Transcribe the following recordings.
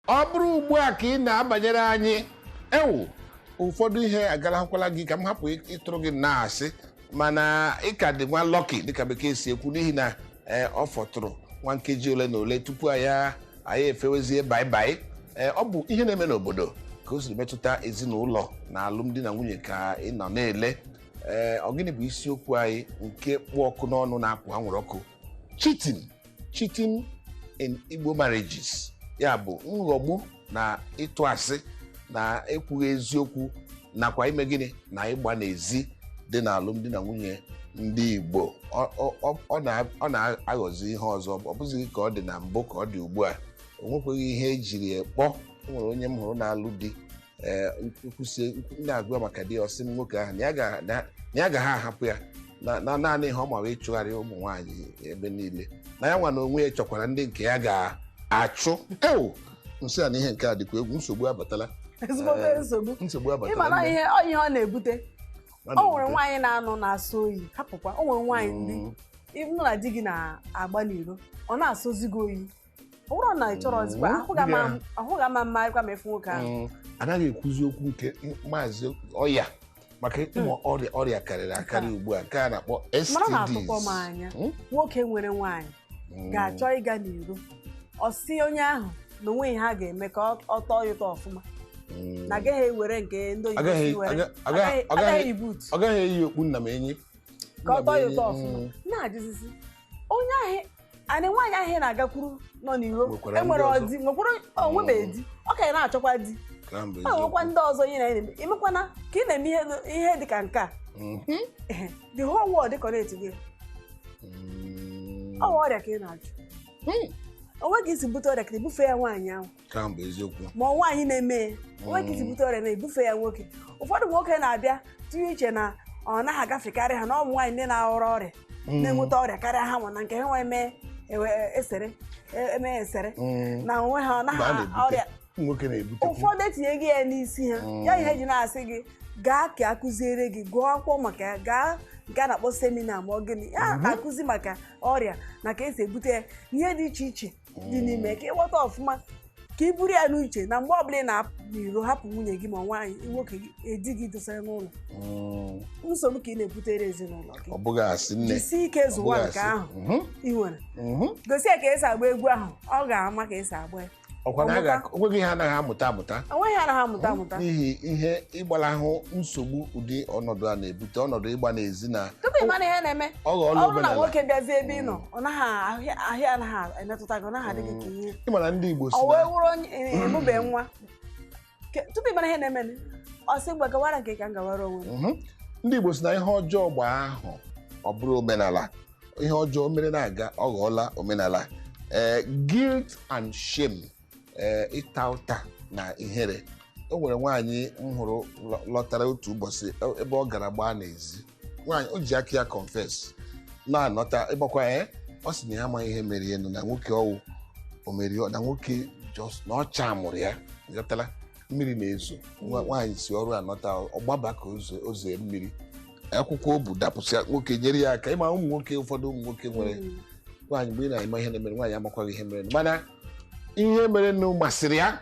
Ọ bụrụ ugbu a ka ị na-abanyere anyị, ewu, ụfọdụ ihe agarakwala gị ka m hapụ ịtụrụ gị na-asị, mana ị ka dị nwa lucky, dịka Bekee si ekwu, n'ihi na ọ fọtụrụ nwa nkeji ole na ole tupu anyị efewezie bye-bye. Ọ bụ ihe na-eme n'obodo ka o siri metụta ezinụlọ na alụmdi na nwunye ka ị nọ na-ele. Ọ gịnị bụ isiokwu anyị nke kpụ ọkụ n'ọnụ na-apụ anwụrụ ọkụ? Cheating, cheating in Igbo marriages, ya bụ nghọgbu na ịtụ asị na ekwughị eziokwu nakwa ime gịnị na ịgba n'ezi dị na alụmdi na nwunye ndị Igbo. Ọ na-aghọzi ihe ọzọ. Ọ bụzighị ka ọ dị na mbụ ka ọ dị ugbu a. O nwekweghị ihe ejiri ekpọ. O nwere onye m hụrụ na-alụ di, ee, nkwụsị na-agụ maka di, ọsị m nwoke ahụ na ya agaghị ahapụ ya na naanị ihe ọ mara ịchụgharị ụmụ nwaanyị ebe niile, na ya nwa na onwe ya chọkwara ndị nke ya ga-achụ. Ewu, nsị a na ihe nke a dịkwa egwu. Nsogbu abatala. Ezigbote nsogbu. Nsogbu abatala. Ịma na nne. Ihe ọ ihe ọ na-ebute, Ọ o nwere na-ebute. Nwaanyị na-anọ na-asọ oyi, hapụkwa. O nwere nwaanyị ndị ịbụ na di gị na-agba n'iro, ọ na-asọzi gị oyi. Ọ bụrụ na ị chọrọ ozikwa, ahụ ga-ama mmarịkwa ma efu nwoke ahụ. Anaghị ekwuzi okwu nke maazị ọya maka ịmụ ọrịa karịrị akarị ugbu a, nke a na-akpọ Mara na STDs. atụkpọ m anya, nwoke nwere nwaanyị ga-achọ ịga n'iro, ọ sị onye ahụ na onwe ihe ha ga-eme ka ọ tọọ ya ụtọ ọfụma, na agaghị ewere nke ndị oyibo si were agaghị ibut. Ọ gaghị eyi okpu nna m enyi. Ka ọ tọọ ya ụtọ Nna m ọfụma. enyi. Na-ajụzizi onye ahụ anị, nwaanyị ahụ ị na-agakwuru nọ n'iro, Nwekwara ndị enwere ọzọ. Di nwekwara onwebeghị di, ọ ka ya na-achọkwa di. Nke ahụ bụ Ọ nwekwa eziokwu. ndị ọzọ ihe na-eme. Emekwana ka ị na-eme ihe dị ka nke a, the whole world connect gị. Ọ bụ ọrịa ka ị na-ajụ onwe gị isi bute ọrịa ka ebufe ya nwaanyị ahụ. Nke ahụ bụ eziokwu. Ma ọ nwaanyị na-eme ya onwe gị isi bute ọrịa na-ebufe ya nwoke. Ụfọdụ nwoke na-abịa tinye iche na ọ naghị agafekarị ha, na ọ bụ nwaanyị ndị na-aghọrọ ọrịa na-enweta ọrịa karịa ha nwa, na nke ha nwa eme esere eme esere na onwe ha ọ Mgbe a naghị na-ebute, ọrịa. Ụmụ nwoke na-ebutekwu. Ụfọdụ etinye gị ya n'isi ha, ya ihe ji na-asị gị gaa ka akụziere gị, gụọ akwụkwọ maka ya, gaa nke a na-akpọ seminar ma ọ gịnị ya na-akụzi maka ọrịa na ka esi ebute ya na ihe dị iche iche dị n'ime, ka ịghọta ọfụma, ka ị buru ya n'uche na mgbe ọbụla ị na-apụ n'iro hapụ nwunye gị ma nwaanyị nwoke gị edi gị dosara n'ụlọ, nsogbu ka ị na-ebutere ezinụlọ gị. Ọ bụghị asị, nne. Jisie ike Ọ zụwa bụghị nke asị. ahụ ị nwere. Gosi ya ka esi agba egwu ahụ, ọ ga-ama ka esi agba ya. Ọkwa na a o nweghị ihe anaghị amụta amụta. Onweghị anaghị amụta amụta. N'ihi ihe ịgbalahụ nsogbu ụdị ọnọdụ a na-ebute, ọnọdụ ịgba n'ezi na Tupu ị mara ihe na-eme, ọ ghọọla ọ bụrụ na omenala. nwoke bịazie ebe ị nọ, ọ naghị ahịa anaghị emetụta gị, ọ naghị adị gị ka ihe. Ị ma na ndị Igbo si Ọ wee na wụrụ onye emube nwa. Tupu ị mara ihe na-eme, ọ sị gwa gawara nke ka m gawara onwe m. Ndị Igbo si na ihe ọjọọ gbaa ahụ, ọ bụrụ omenala. Ihe ọjọọ mere na-aga, ọ ghọọla omenala. Guilt and shame, ịta ụta na ihere. O nwere nwaanyị m hụrụ lọtara otu ụbọchị ebe ọ gara gbaa n'ezi. Nwaanyị o ji aka ya confess na-anọta ịgbakwa ya. Ọ sị na ya amaghị ihe mere ya nụ na nwoke ọwụ o merie na nwoke just na ọ chamụrụ ya. Ghọtala, mmiri na-ezo. Nwaanyị si ọrụ anọta, ọgbaba ka o zee mmiri, akwụkwọ o bu dapụsịa. Nwoke nyere ya aka. Ịma ụmụ nwoke, ụfọdụ ụmụ nwoke nwere nwaanyị, mgbe ị na-eme ihe na-emere nwaanyị amakwaghị ihe mere, mana ihe mere nụ masịrị ya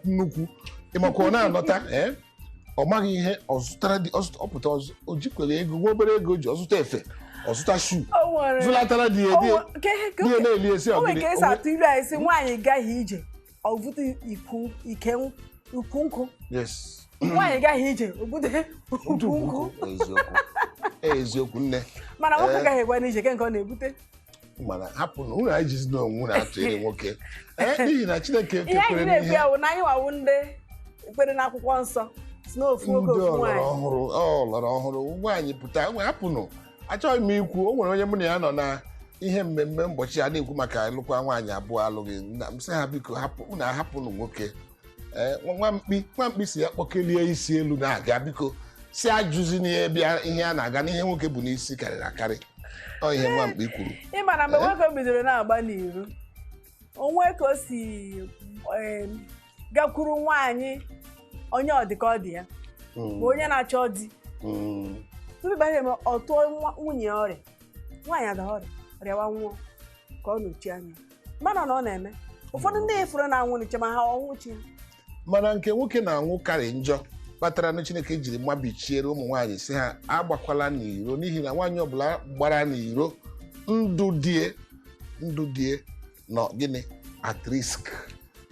nnukwu. Ịmakwa ọ na-anọta, ọ maghị ihe ọ zụtara di. Ọ pụta o jikwere ego nwa obere ego o ji, ọ zụta efe, ọ zụta shoe, O nwere zụlatara di ya. O Di ya di ya na-eli esi. O nwere ọgịnị ka esi atụ ilu anyị sị nwaanyị gaghị ije, ọ bute ikwu ike ukwu nkụ. Nwaanyị gaghị ije, o bute ukwu nkụ. Eziokwu, eziokwu, nne. Mana nwoke gaghị egwa n'ije ke nke ọ na-ebute. Mana hapụ na unu, anyị jizi na onwe unu atụnyere nwoke, n'ihi na Chineke Ihe anyị kekwere na-ekwu n'ihe ya bụ na anyị wawu ndị ekpere n'akwụkwọ nsọ si n'ofu nwoke ndị ofu ọlọrọ nwaanyị. ọhụrụ, ọlọrọ ọhụrụ, nwaanyị pụta nwe hapụnụ. Achọghị m ikwu. O nwere onye mụ na ya nọ na ihe mmemme ụbọchị a na-ekwu maka ịlụkwa nwaanyị abụọ alụghị. Na m sị ha, biko hapụ unu, ahapụnụ nwoke. Nwa mkpi, nwa mkpi si ya kpọkelie isi elu na-aga, biko si ajụzi n'ihe bịa ihe a na-aga n'ihe nwoke bụ n'isi karịrị akarị. Ọ ihe nwa mkpi kwuru. Ị ma na mgbe nwoke bidoro na-agba n'iro, onwe ka o si gakwuru nwaanyị onye ọdịka ọ dị ya ma onye na-achọ di, tupu ịbanye eme, ọ tụọ nwunye ya ọrịa, nwaanyị ada ọrịa, rịawa nwụọ ka ọ nọchi anya mana na ọ na-eme. Ụfọdụ ndị efuru na-anwụ n'iche ma ha ọnwụ chi ha. Mana nke nwoke na-anwụ karị njọ, kpatara na Chineke jiri mabichiere ụmụ nwaanyị si ha agbakwala n'iro, n'ihi na nwaanyị ọbụla gbara n'iro, ndụ die nọ gịnị at risk.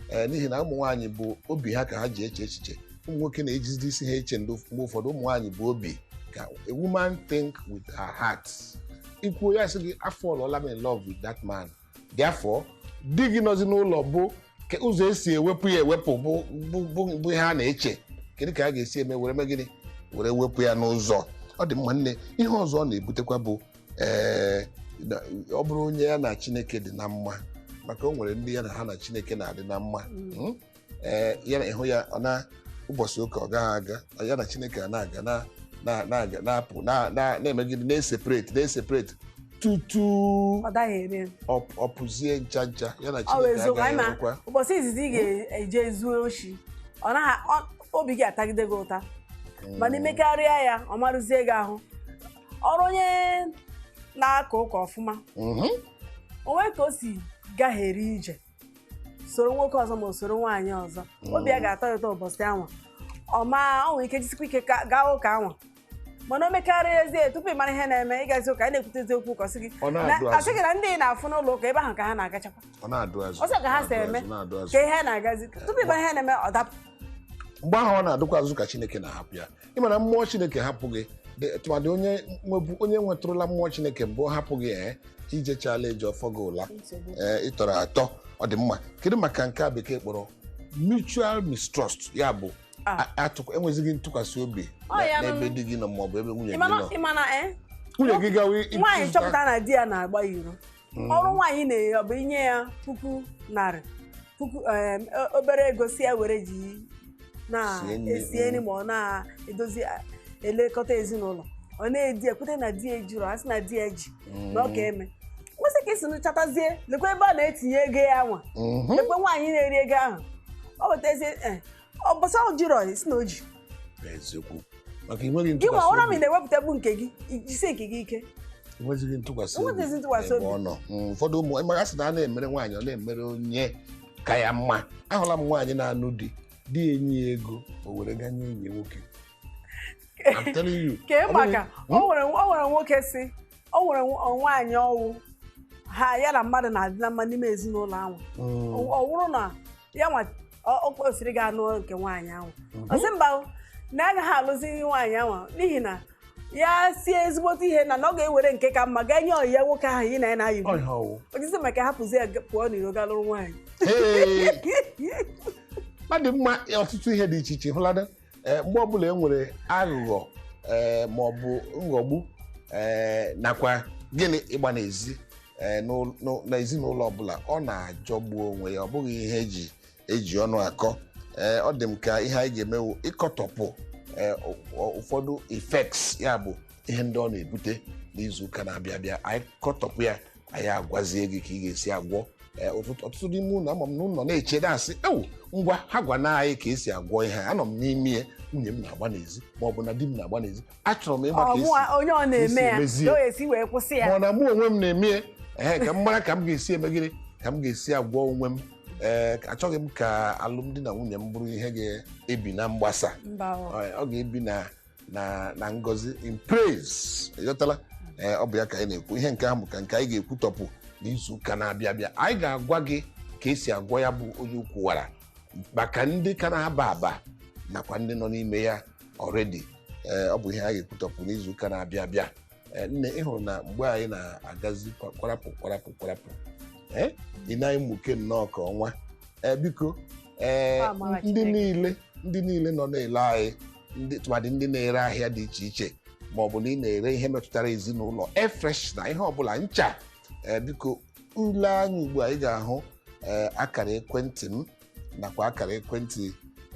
Ee, n'ihi na ụmụ nwaanyị bụ obi ha ka ha ji eche echiche. Ụmụ nwoke na-ejide isi ha eche ndụ mgbe ụfọdụ. Ụmụ nwaanyị bụ obi ka. A woman think with her heart. Ikwuo ya, sị gị afọlọla m in love with that man, therefore di gị nọzi n'ụlọ bụ ka ụzọ esi ewepụ ya ewepụ bụ ihe a na-eche, kedu ka a ga-esi eme were mee gịnị were wepụ ya n'ụzọ ọ dị mma. Nne, ihe ọzọ ọ na-ebutekwa bụ, ee, ọ bụrụ onye ya na Chineke dị na mma, maka o nwere ndị ya na ha na Chineke na-adị na mma, ee, ya na ịhụ ya, ọ na ụbọchị ụka ọ gaghị aga, ya na Chineke a na-aga na-aga na-apụ na-eme gịnị, na-eseparate na-eseparate tutu ọ daghị ere. Ọ pụzie ncha ncha, ya na Ọ bụ Chineke eziokwu. agaghị Anyị ma enwekwa. ụbọchị izizi ị ga-eje zuo oshi, ọ naghị obi gị atagide gị ụta, mana imekarịa ya, ọ marụzie gị ahụ. Ọrụ onye na-aka ụka ọfụma, o nwee ka o si gaghere ije soro nwoke ọzọ ma o soro nwaanyị ọzọ, obi ya ga-atọ ya ụtọ ụbọchị anwa. Ọ ma ọ nwere ike jisikwa ike ka gaa ụka anwa, mana o mekarịa ezie, tupu ị mara ihe na-eme, ịgazi ụka, anyị na-ekwute eziokwu ụka, sị gị Ọ na-adụ azụ. Asị gị na ndị ị na-afụ n'ụlọ ụka ebe ahụ ka ha na-agachakwa. Ọ na-adụ azụ. Ọsọ ka ha si na-adụ eme. azụ, na-adụ azụ. Ka ihe na-agazi, tupu ị mara ihe na-eme, ọ dapụ. Mgbe ahụ ọ na-adụkwa azụ ka Chineke na-ahapụ ya. Ịma na mmụọ Chineke hapụ gị tụmadị onye nwebu, onye nwetụrụla mmụọ Chineke mbụ, ọ hapụ gị, ee, ijechala eji ọfọ gị ụla, ee, ịtọrọ atọ. Ọ dị mma. Kedu maka nke a bekee kpọrọ mutual mistrust, ya bụ enwezighị ntụkwasị obi Ọ ya n'ebe nụ. di gị nọ maọbụ ebe nwunye gị nọ? Ịmana ee, Nwunye gị gawa nwaanyị ịzụta- chọpụta na di ya na-agba iro, ọrụ nwaanyị na-enye ọ bụ inye ya puku narị puku obere ego si ya were ji Sie nri, na-esi nri ma ọ na-edozi elekọta ezinụlọ. Ọ na-edi ekwute na di ya ejuru, a sị na di ya ji na ọ ka eme kwesị ka isi nụchatazie. Lekwa ebe ọ na-etinye ego ya nwa. Lekwa nwaanyị na-eri ego ahụ, ọ wetazie ọ bọsa o jiro si na o ji. Eziokwu, maka enweghị Gị nwa ntụkwasị ọra ma obi. ị na-ewepụtabụ nke gị, jisie nke gị ike. Enwezighị ntụkwasị obi Enwezighị ntụkwasị n'ebe obi. ọ nọ. Ụfọdụ ụmụ maka sị na a na-emere nwaanyị, ọ na-emere onye ka ya mma. Ahụla m nwaanyị na-anụ di, di ya enye ya ego, o were gaa nye enyi ya nwoke. I'm telling you. Kee Ọ maka o nwere nwoke si o nwere nwaanyị ọwụ ha ya na mmadụ na-adị na mma n'ime ezinụlọ ahụ. Ọ wụrụ na ya nwa ọ kwesịrị ga anụ nke nwaanyị ahụ, ọ sị mba o, na agaghị alụzi nwaanyị ahụ n'ihi na ya sie ezigbote ihe na ọ ga-ewere nke ka mma gaa nye ọyị ya nwoke ahụ yi na ya na-ayị. Ọ ihe ọwụ. Ojizi maka hapụzi ya pụọ n'iro gaa lụrụ nwaanyị. Hey! Ọ dị mma. Ọtụtụ ihe dị iche iche hụlada. Ee, mgbe ọbụla e nwere aghụghọ, ee, ma ọ bụ nghọgbu, ee, nakwa gịnị, ịgba n'ezi, ee, n'ezinụlọ ọbụla, ọ na-ajọgbu onwe ya. Ọ bụghị ihe eji ọnụ akọ. Ee, ọ dị m ka ihe anyị ga-emewu ịkọtọpụ, ee, ụfọdụ effects, ya bụ ihe ndị ọ na-ebute, n'izu ụka na-abịa abịa. Anyị kọtọpụ ya, anyị agwazie gị ka ị ga-esi agwọ. Ee, ọtụtụ n'ime ụlọ, ama m na ụlọ na-eche na-asị, ewu, ngwa, ha gwana anyị ka esi agwọ ihe a. Anọ m n'ime ya, nwunye m na-agba n'ezi ma ọ bụ na di m na-agba n'ezi, achọrọ m ịma ka Ọ esi mụnwa, onye ọ na-eme ya emezi ka ya. o esi wee kwụsị ya. Ma ọ na mụ onwe m na-eme ya, ee, ka m mara ka m ga-esi eme gịnị, ka m ga-esi agwọ onwe m. Ee, achọghị m ka alụmdi na nwunye m bụrụ ihe ga-ebi na mgbasa. Mba ọ. Ọ ga-ebi na ngọzi, in praise. Ịghọtala? Ee, ọ bụ ya ka anyị na-ekwu. Ihe nke ahụ bụ ka nke anyị ga-ekwutọpụ n'izu ụka na-abịa abịa. Anyị ga-agwa gị ka esi agwọ ya bụ onye ukwuwara, maka ndị ka na-aba aba nakwa ndị nọ n'ime ya already. Ee, ọ bụ ihe anyị ga-ekwutọpụ n'izu ụka na-abịa abịa. Ee, nne, ị hụrụ na mgbe anyị na-agazi kwarapụ kwarapụ kwarapụ, ee, ị na-emuke nnọọ ka ọnwa. Ee, biko, ee, Amara ndị Chineke. niile, ndị niile nọ na-ele anyị, ndị tụmadị ndị na-ere ahịa dị iche iche, ma ọ bụ na ị na-ere ihe metụtara ezinụlọ, air freshener, ihe ọbụla, ncha, ee, biko, ule anya ugbu a, ị ga-ahụ, ee, akara ekwentị m nakwa akara ekwentị,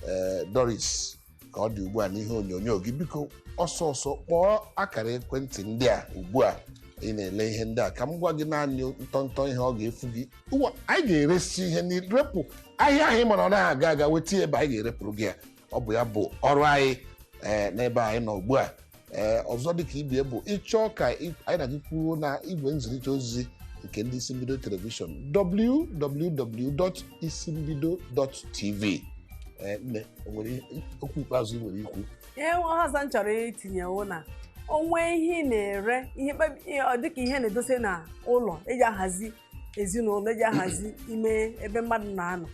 ee, Doris ka ọ dị ugbu a n'ihe onyonyo gị. Biko, ọsọ ọsọ kpọọ akara ekwentị ndị a ugbu a ị na-ele ihe ndị a, ka m gwa gị naanị ntọntọ ihe ọ ga-efu gị. Ugbu a, anyị ga-eresi ihe niile, repụ ahịa ahụ ị mara ọ naghị aga aga, weta ya ebe anyị ga-erepụrụ gị ya. Ọ bụ ya bụ ọrụ anyị, ee, n'ebe anyị nọ ugbu a. Ee, ọzọ dịka ibie bụ ịchọọ ka anyị na gị kwuo na igwe nzirịta ozi. Nke ndị Isi Mbido Telivishọn, www.isimbido.tv. Ee, nne, o nwere okwu ikpeazụ ị nwere ikwu? Ihe ọzọ m chọrọ itinye wụ na onwe ihe ị na-ere, ihe ọ dịka ihe na-edosa na ụlọ eji ahazi ezinụlọ, eji ahazi ime ebe mmadụ na-anọ,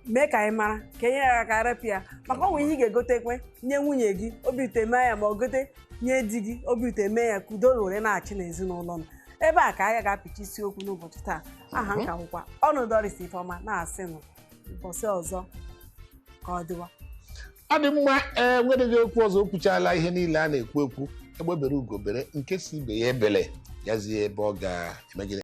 mee ka anyị mara ka e nyere aka repụ ya, maka ọ nwere ihe ị ga-egotekwe nye nwunye gị, obi ụtọ eme ya, ma ọ gote nye di gị, obi ụtọ eme ya, ka udo were na-achị n'ezinụlọ nọ. Ebe a ka anyị ga-apịcha isiokwu n'ụbọchị taa. Aha nka nwụkwa ọnụ Doris Ifeọma, na-asị nụ ụbọchị ọzọ ka ọ dịwa. Ọ dị mma. Ee, nwereghị okwu ọzọ, o kwuchala ihe niile a na-ekwu ekwu. Egbe bere, ugo bere, nke si ibe ya ebele, ya zie ebe ọ ga-emegide.